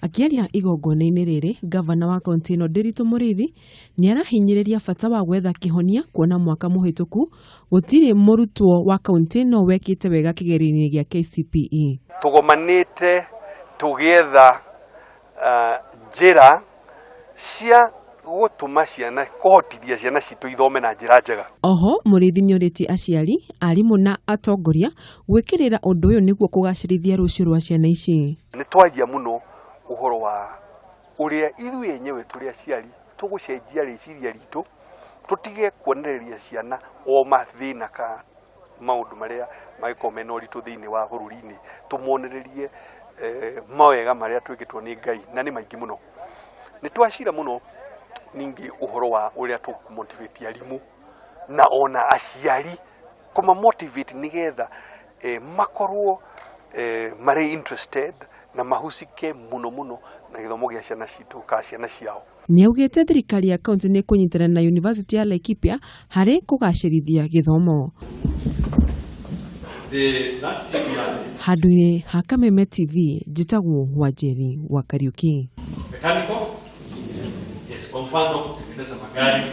Akĩaria igongona-inĩ rĩrĩ, ngavana wa kauntĩ ĩno Ndiritu Mũrĩithi nĩarahinyĩrĩria bata wa gwetha kĩhonia kuona mwaka mũhĩtũku gũtirĩ mũrutwo wa kauntĩ ĩno wekĩte wega kĩgerio-inĩ gĩa KCPE. Tũgomanĩte tũgĩetha njĩra cia gũtũma ciana, kũhotithia ciana citũ ithome na njĩra njega. Oho Mũrĩithi nĩorĩtie aciari, arimũ na atongoria gwĩkĩrĩra ũndũ ũyũ nĩguo kũgacĩrithia rũciũ rwa ciana ici. Nĩ twaria mũno ũhoro wa ũrĩa ithuĩ enyewe tũrĩ aciari tũgũcenjia rĩciria ritũ, tũtige kuonereria ciana o mathĩna ka maũndũ marĩa mangĩkorwo mena ũritũ thĩinĩ wa bũrũri-inĩ, tũmonererie mawega marĩa twĩkĩtwo nĩ Ngai na nĩ maingĩ mũno. Nĩ twacira mũno ningĩ ũhoro wa ũrĩa tũkũ motivate arimũ na ona aciari kũma motivate nĩgetha makorwo marĩ interested na mahusike mũno mũno na gĩthomo gĩa ciana citũ kana ciana ciao. Nĩaugĩte thirikari ya kaunti nĩ ĩkũnyitanĩra na Yunivasĩtĩ ya Laikipia harĩ kũgacĩrithia gĩthomo. Handũ-inĩ ha Kameme TV, njĩtagwo Wanjeri wa Kariuki. Mechanical? Yes, kwa mfano kutengeneza magari.